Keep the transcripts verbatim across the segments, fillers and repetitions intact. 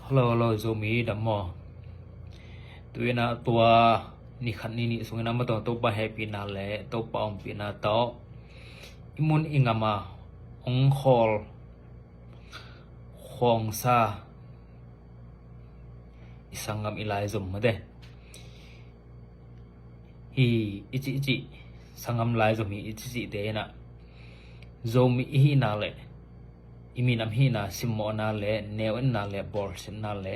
Hello, hello, Zomi dam maw? Tu-in ah tua ni khat ni nih sungin ah maw, Topa hehpihna le Topa ompihna tawh i mun i gam ah hong khawl khawngsa i sanggam i laizom mate, hi i cihcih, sanggam laizom hi i cihcihte in ah Zomi i hihna le i minam hihna simmawhna le neu-enna le bawlsiatna le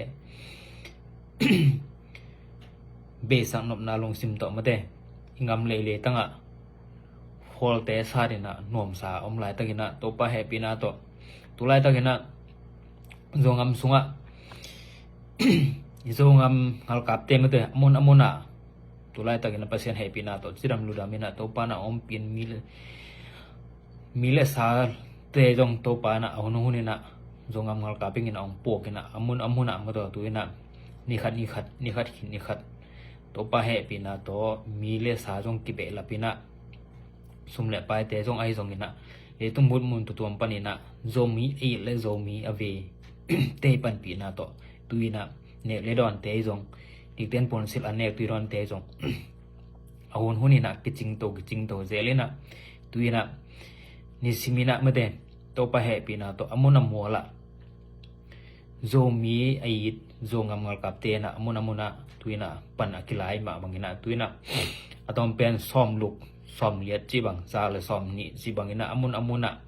beisak nopna lungsim tawh mate, i gam le i leitang ah khualte sat in ah nuamsa om laitakin ah Topa hehpihna tawh tu laitakin ah Zogam sungah i Zogam ngalkapte mate, a mun a mun ah tu laitakin ah Pasian hehpihna tawh cidam ludam in ah Topa in ah ompih in, mi le, mi le sate zong Topa in ah a hun hun in ah Zogam ngalkap in ah hong puak in ah a mun a mun ah maw, tu-in ah ni khat ni khat, ni khat khit ni khat Topa hehpihna tawh mi le sa zong kibehlap in ah, sum le paite zong ahi zongin ah, leitung mut mun tutuam panin ah Zomi a it le Zomi a veite i panpihna tawh tu-in ah nek le dawnte ahi zong, nikten puansilh a nek tui dawnte ahi zong a hun hun in ah kicingto kicingto zel in ah, tu-in ah nisimin ah mate, Topa hehpihna tawh a mun a mual ah Zomi a it Zogam ngalkapte in ah a mun a mun ah tu-in ah pan a kilai mah bangin ah tu-in ah a tawm pen sawmluk sawmliat cih bang, za le sawmnih cih bangin ah a mun a mun ah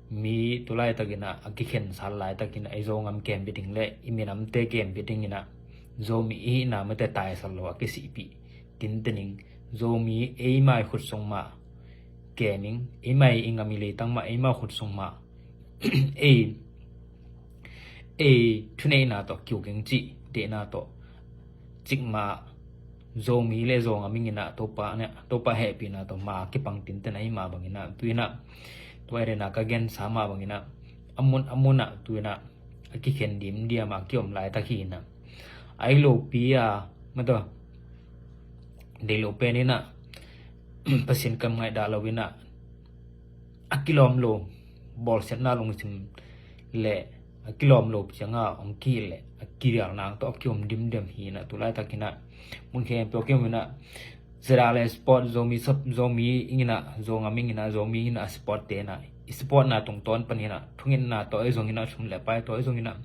mi tu laitakin ah a kikhensat laitakin ah i Zogam kem bia ding le i minamte kem bia dingin ah Zomi i hihna mate taisat lo a kisihpih tinten ing, Zomi eima i khut sung mah kem ing, eima i gam i leitang mah eima khut sung mah ei, ei thuneihna tawh kiu keng cih deihna tawh cikmah Zomi le Zogam in ah Topa in ah, Topa hehpihna tawh ma kipang tinten ahi mah bangin ah tu-in ah tua i den ah ka gensa mah bangin ah a mun a mun ah tu-in ah a kikhen dimdiam a kiom laitak hi in ah, a i lopi a maw, deih lo pen in ah Pasian kam ngaihdah lo in ah a kilawm lo bawlsiatna lungsim le a kilawm lo ciang a hong kihilh le a kidial nang tawh a kiom dimdiam hi in ah tu laitakin ah mun khempeuh a kiom in ah zeda le sport, Zomi sap, Zomi in ah Zogam in ah Zomi in ah sportte in ah i sportna tungtawn panin ah thungetna tawh ahi zongin ah sum le pai tawh ahi zongin ah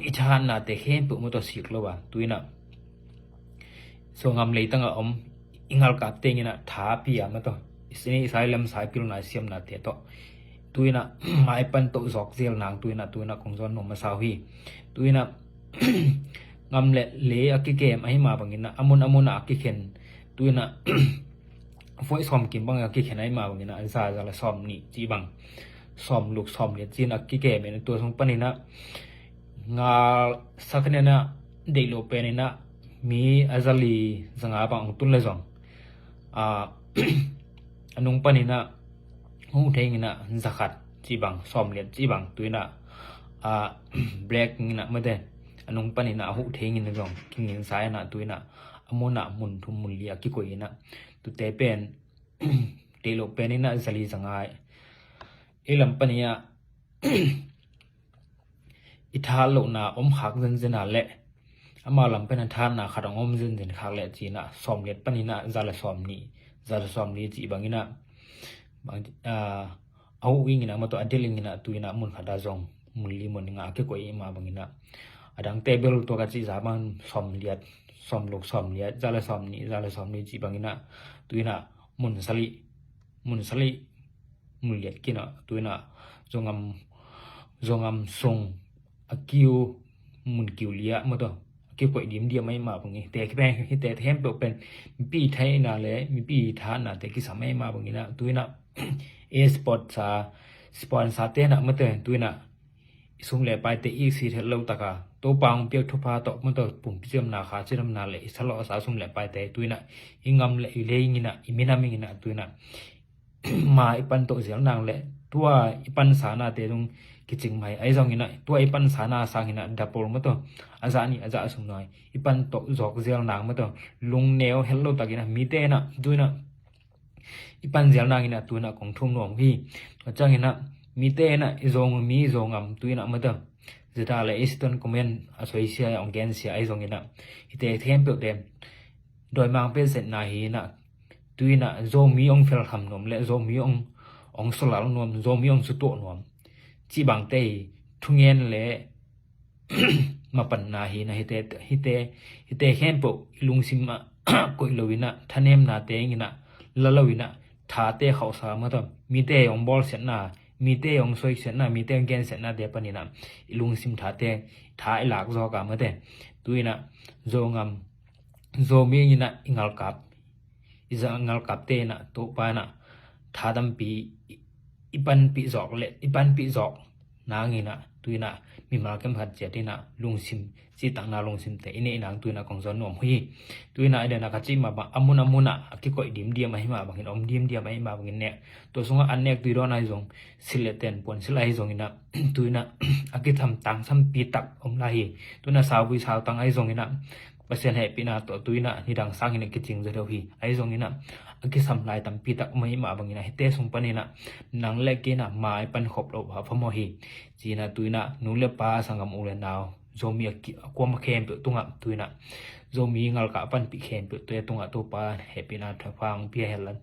i thahatnate khempeuh maw tawh sik lo a tu-in ah Zogam leitang ah om i ngalkapte in ah tha pia maw tawh i sini i sai lam sai pilna i siamnate tawh tu-in ah mai pan tawh zawk zel nang tu-in ah tu-in ah kong zawn nuam masa uh hi. Tu-in ah gam le lei a kikem ahi mah bangin ah a mun a mun ah a kikhen tu-in ah voi sawm kim bang a kikhen ahi mah bangin ah za, za le sawmnih cih bang, sawmluk sawmliat cih in a kikem in ah tua sung panin ah ngal sakhan in ah deih lo pen in ah mi a za li za nga bang hong tun le zong a a nung panin ah huh thei in ah za khat cih bang, sawmliat cih bang tu-in ah a black in ah mate, a nung panin ah a huh thei in ah zong kingin sa in ah tu-in ah a mun ah mun thum mun li a kikoih in ah tute pen deih lo pen in ah za li za nga i lam panin ah i thahat lohna om khak zenzen a le ama lam pen a thahatna khat hong om zenzen khak le ci-in ah sawmliat panin ah za le sawmnih, za le sawmli cih bangin ah bang, ah, a huh ing in ah maw tawh a delh ing in ah tu-in ah mun khat ah zong mun li mun nga a kikoih i mah bangin ah a dangte bel tua ka cih za bang sawmliat, sawmluk sawmliat, za le sawmnih, za le sawmli cih bangin ah tu-in ah mun sali, mun sali, mun liat kin ah tu-in ah Zogam, Zogam sung a kiu, mun kiu li ah maw tawh a kikoih dimdiam ahi mah bangin hite khempeuh pen mipi thahatna le mipi thahatnate kisam ahi mah bangin ah tu-in ah e sport sa, sport sate in ah mate tu-in ah i sum le paite i sit het lo tak a Topa hong piak thupha tawh maw tawh pumpi ciamna kha cidamna le i salawhsa sum le paite tu-in ah i gam le i lei in ah i minam in ah tu-in ah ma i pan tawh zel nang le tua i pansa nate zong kicing mai ahi zongin ah tua i pansa na sangin ah double maw tawh a zah nih a zah sung nai i pan tawh zawk zel nang maw tawh lungneu het lo takin ah mite in ah tu-in ah i pan zel nang in ah tu-in ah kong thum nuam hi. Tua ciangin ah mite in ah i Zogam, mi Zogam tu-in ah maw tawh Zeta le Eastern Command a soisia, ong gensia ahi zongin ah, hite khempeuhte dawimangpa zetna hi in ah, tu in ah Zomi ong felkham nuam le Zomi ong, ong sawlal nuam, Zomi ong sutuah nuam cih bangte hi. Thungen le mapanna hi in ah, hite, hite, hite khempeuh i lungsim ah koih lo in ah, thanemnate in ah la lo in ah, thate khauhsa mataw, mite ong bawlsiatna, mite ong soisiatna, mite ong gensiatnate panin ah i lungsim thate, tha i lak zawk a mate. Tu in ah Zogam, Zomi in ah i ngalkap, i za ngalkapte in ah Topa in ah tha tampi i, i panpih zawk le, i panpih zawk nang in ah, tu in ah mimal kemkhat ciat in ah lungsim, citakna lungsimte i neih nang tu in ah kong zon nuam hi. Tu in ah i den ah ka cih mah bang, a mun a mun ah a kikoih dimdiam ahi mah bangin, om dimdiam ahi mah bangin nek, tua sungah an nek tui dawn ahi zong, silh le ten puan silh ahi zongin ah, tu in ah a kitham tang sampi tak om lai hi. Tu in ah sauvui sautang ahi zongin ah, Pasian hehpihna tawh tu in ah nidang sangin a kicing zaw deuh hi. Ahi zongin ah a kisam lai tampi tak om ahi mah bangin ah, hite sung panin ah nang le kei in ah mai pankhop loh a phamawh hi. Ci in ah tu in ah nu le pa, sanggam, u le nau, Zomi a ki, a kuama khempeuh tungah tu in ah, Zomi ngalkah panpih khempeuhte tungah Topa hehpihna thupha ong pia hen la.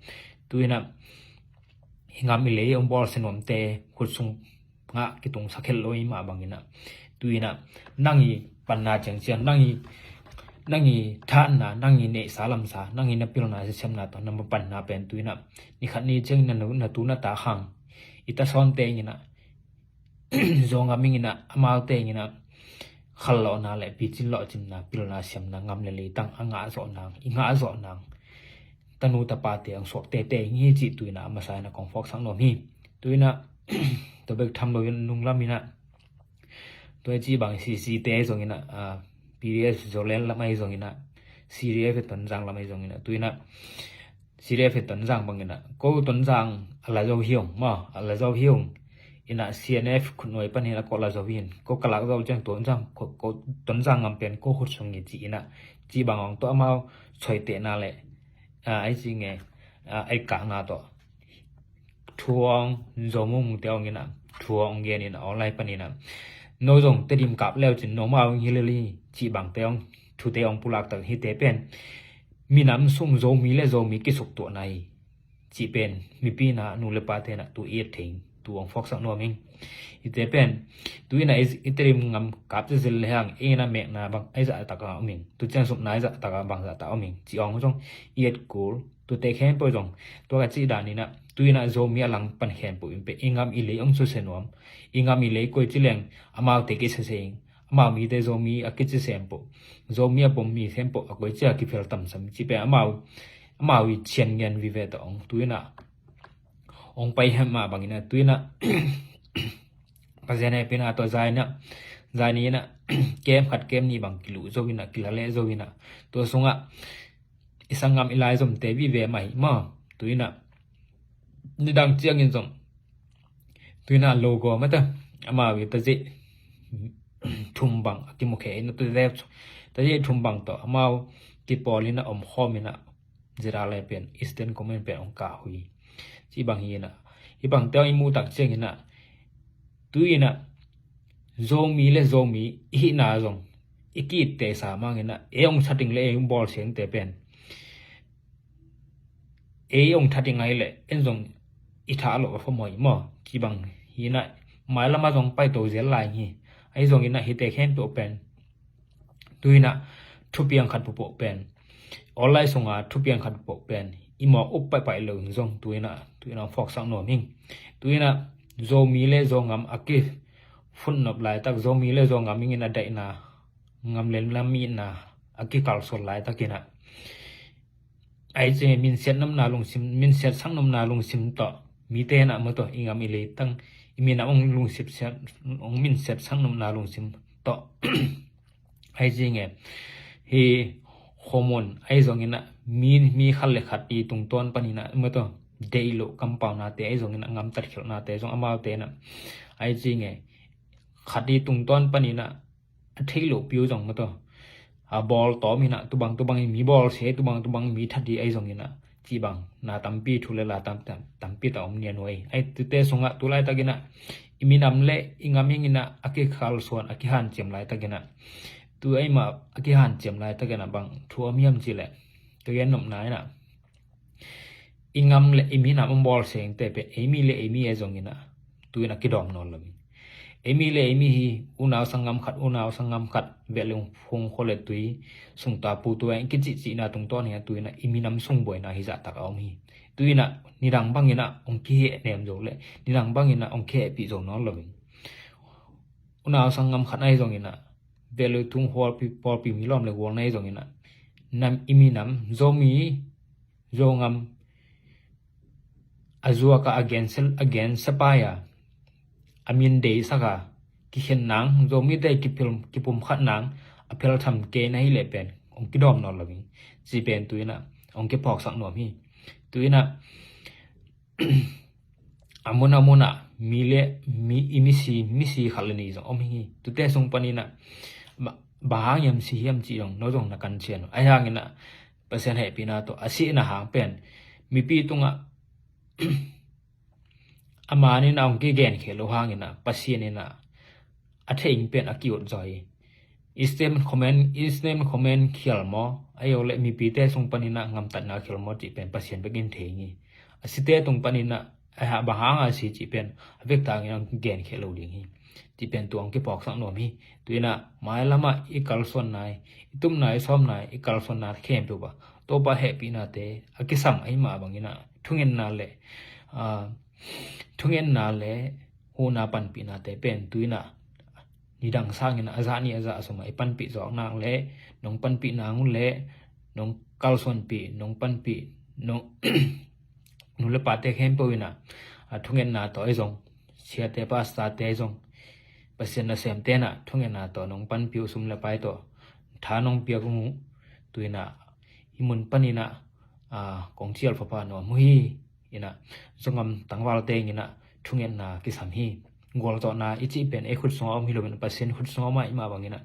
Tu in ah i ngam i lei ong bawlsia nuamte khut sung ngah kitungsak het lo i mah bangin ah, tu in ah nang i panna ciangciang, nang i, nang i thahatna, nang i neihsa lamsa, nang i na pilna siamna tawh na mapanna pen tu in ah ni khat ni ciangin na nu, na tu na ta hang, i ta sawnte in ah, Zogam in ah, amaute in ah khallawhna le picin lawhcinna, pilna siamna, ngam le leitang a ngah zawh nang, i ngah zawh nang, tanu tapate ong suak teitei ing hi cih tu in ah a masa in ah kong phawksak nuam hi. Tu in ah tua bek tham lo in, nunglam in ah, tua i cih bang CC te ahi zongin ah, ah, PDF Zoland lam ahi zongin ah, CDF Tonzang lam ahi zongin ah, tu in ah CDF Tonzang bangin ah, ko Tonzang a la zo hi ung maw, a la zo hi ung. In ah CNF khutnuai panin ah ko la zo hi in, ko ka lak zo ciang Tonzang, ko, ko Tonzang ngam pen ko khut sung hi ci in ah, cih bang ong tawh amau soitehna le, ah, ai ci nge, ah, ai kahna tawh thu ong, Zomung te ong in ah thu ong gen in ah, online panin ah, no zong Tedim kap leu cin nomau ong hi lel hi cih bangte ong, thute ong pulak tak hite pen minam sung Zomi le Zomi kisuktuahna hi cih pen mipi in ah, nu le pate in ah tu i et thei ing, tu ong phawksak nuam ing. Hite pen tu in ah i, i Tedim ngam kap zilzil le hang, ei in ah mekna bang ai zah tak a om ing, tu ciang supna ai zah tak a bang zah tak a om ing cih ong zong i et kul. Tute khempeuh zong tua ka cih dan in ah, tu in ah Zomi a langpan khempeuh in pen i ngam i lei ong susia nuam, i ngam i lei koi ci leng amaute kisia se ing. Amau mite Zomi a kici sempoh, Zomi a pom mi sempoh a koi cia kifel tamsam cih pen amau, amau i cian ngen vive tawh ong tu in ah ong pai hen mah bangin ah, tu in ah Pasian hehpihna tawh zai in ah, zai ni in ah kem khat kem nih bang kiluh zo in ah, kila leh zo in ah, tua sungah i sanggam i laizomte vive mah hi maw. Tu in ah nidang ciangin zong tu in ah logo mata, amau i tazih thum bang a kimukhia in ah, tazih, tazih thum bang tawh amau kipawl in ah om khawm in ah, Zeta le pen Eastern Command pen ong kah hui cih bang hi in ah, hih bangte ong i muh tak ciangin ah, tu in ah Zomi le Zomi i hihna zong i ki-itte sa mang in ah, ei ong that ing le ei ong bawlsia ingte pen ei ong that ing ahi leh en zong i thah loh a phamawh hi maw. Cih bang hi in ah mailam ah zong paito zel lai hi. Ahi zongin ah hite khempeuh pen tu in ah thupiang khat pawhpawh pen, online sunga thupiang khat pawhpawh pen i mawk up paihpaih lo in zong tu in ah, tu in ah phawksak nuam ing. Tu in ah Zomi le Zogam a kifutnop laitak, Zomi le Zogam in ah daihna, ngam le nam itna a kikalsuan laitak in ah, ai ci nge, minsiat nopna lungsim, minsiat sak nopna lungsim tawh mite in ah maw tawh i ngam i leitang, i minam ong lungsim siat, ong minsiat sak nopna lungsim tawh, ai ci nge, hih khuamun ahi zongin ah mi, mi khat le khat i tungtawn panin ah maw tawh deih loh kampaunate ahi zongin ah, ngam tatkhialhnate zong amaute in ah, ai ci nge, khat i tungtawn panin ah a theih loh piu zong maw tawh a bawl tawm in ah, tubang tubang in mi bawlsia, tubang tubang in mi that hi ahi zongin ah, cih bang na tampi, thu le la tam, tam, tampi tak om nian uh ahi. Ahi tute sungah tu laitak in ah i Minam le i ngam inginah a kikalsuan, a kihanciam laitakinah, tu eimah a kihanciam laitakinah bang thu om hiam cihleh, ka gen nopna inah i ngam le i minam a bawl sengte pen eimi le eimi e zonginah tu inah kidawm nawn lo. Eimi le eimi hi, unau sanggam khat, unau sanggam khat, velung phung khua le tui sungta putu a kicihcihna tungtawn hi a, tu inah i minam sung buaina hi zahtak a om hi. Tu inah nidang banginah hong kihehnem zo le nidang banginah hong kihehpih zo nawn lo. Unau sanggam khat ahi zonginah, velung tung hualpi pawlpi milawm le gual na ahi zonginah, nam i minam Zomi Zongam a zuaka a gensia, a gensia pai a, a min deisak a, kikhen nang, Zomite kipil, kipumkhat nang, a phel tham kei na hi leh pen hong kidawm nawn lo hi. Ci pen tu inah hong kiphawksak nuam hi. Tu inah a mun a munah mi le mi, i misi, misi khat le nih zong om hi. Tute sung paninah bang hang hiam si hiam cih zong no zong na kan cian uh. Ahi hanginah Pasian hehpihna tawh a sihna hang pen mipi tungah a maninah hong kigenkhia lo hanginah Pasian inah a theih pen a ki-ut zaw hi. I statement comment, i statement comment khial maw, ahi zong le mipite sung paninah ngamtatna khial maw cih pen Pasian bekin thei hi. A site tung paninah a bang hanga si cih pen a vektak inah hong kigenkhia lo ding hi. Cih pen tu hong kiphawksak nuam hi. Tu inah mailamah i kalsuanna, i tupna, i sawmna, i kalsuanna khempeuh ah Topa hehpihnate a kisam ahih mah banginah thungetna le, ah, thungetna le huhna panpihnate pen tu inah nidang sanginah a zah ni a zah sumah i panpih zawk nang le nong panpih nang uh le nong kalsuanpih, nong panpih, nong nu le pate khempeuh inah a thungetna tawh ahi zong, siate pastorte ahi zong, Pasian nasemte inah thungetna tawh nong panpih uh, sum le pai tawh tha nong piak uh, tu inah hih mun paninah, ah, kong cial phapha nuam uh hi. Inah Zongam tangvalte inginah thungetna kisam hi. Gualzawhna i cih pen ei khut sungah om hi loin Pasian khut sungah om ahih mah banginah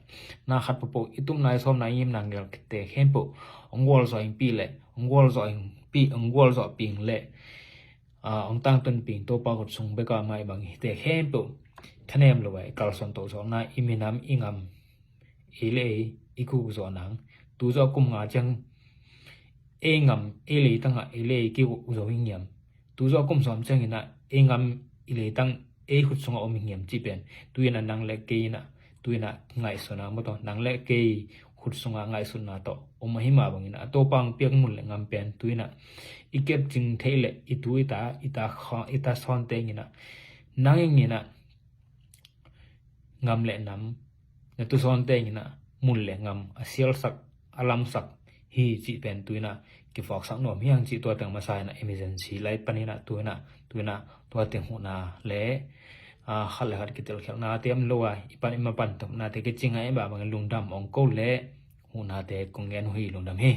na khat pawpaw i tupna, i sawmna, i ngimna ngelte khempeuh hong gualzawh pih le hong gualzawh pih, hong gualzawh pih le, ah, hong tangtun pih Topa khut sung bekah mah ahih bang hite khempeuh thanem lo a i kalsuan toh zawhna, i minam, i ngam, ei le ei i kikuk zawh nang. Tu zawh kum nga ciang ei ngam, ei leitangah ei le ei kikuk zo hi ngiam. Tu zawh kum sawm cianginah ei ngam, i leitang ei khut sungah om hi ngiam cih pen tu inah nang le kei inah tu inah ngaihsun a maw taw, nang le kei khut sungah ngaihsutna tawh om ahih mah banginah a Topa hong piak mun le ngam pen tu inah i kepcing theih le i tu i ta, i ta kha, i ta sawnte inginah nang inginah ngam le nam, na tusawnte inginah mun le ngam a sialsak, a lamsak hi cih pen tu inah kiphawksak nuam hi hang cih tua teng masa inah emergency lai paninah tu inah, tu inah tua teng huhna le, ah, khat le khat kitelkhialhnate om lo a i pan i mapan tawpnate kicing a i bah bangin lungdam hong ko le huhnate kong gen uh hi. Lungdam hi.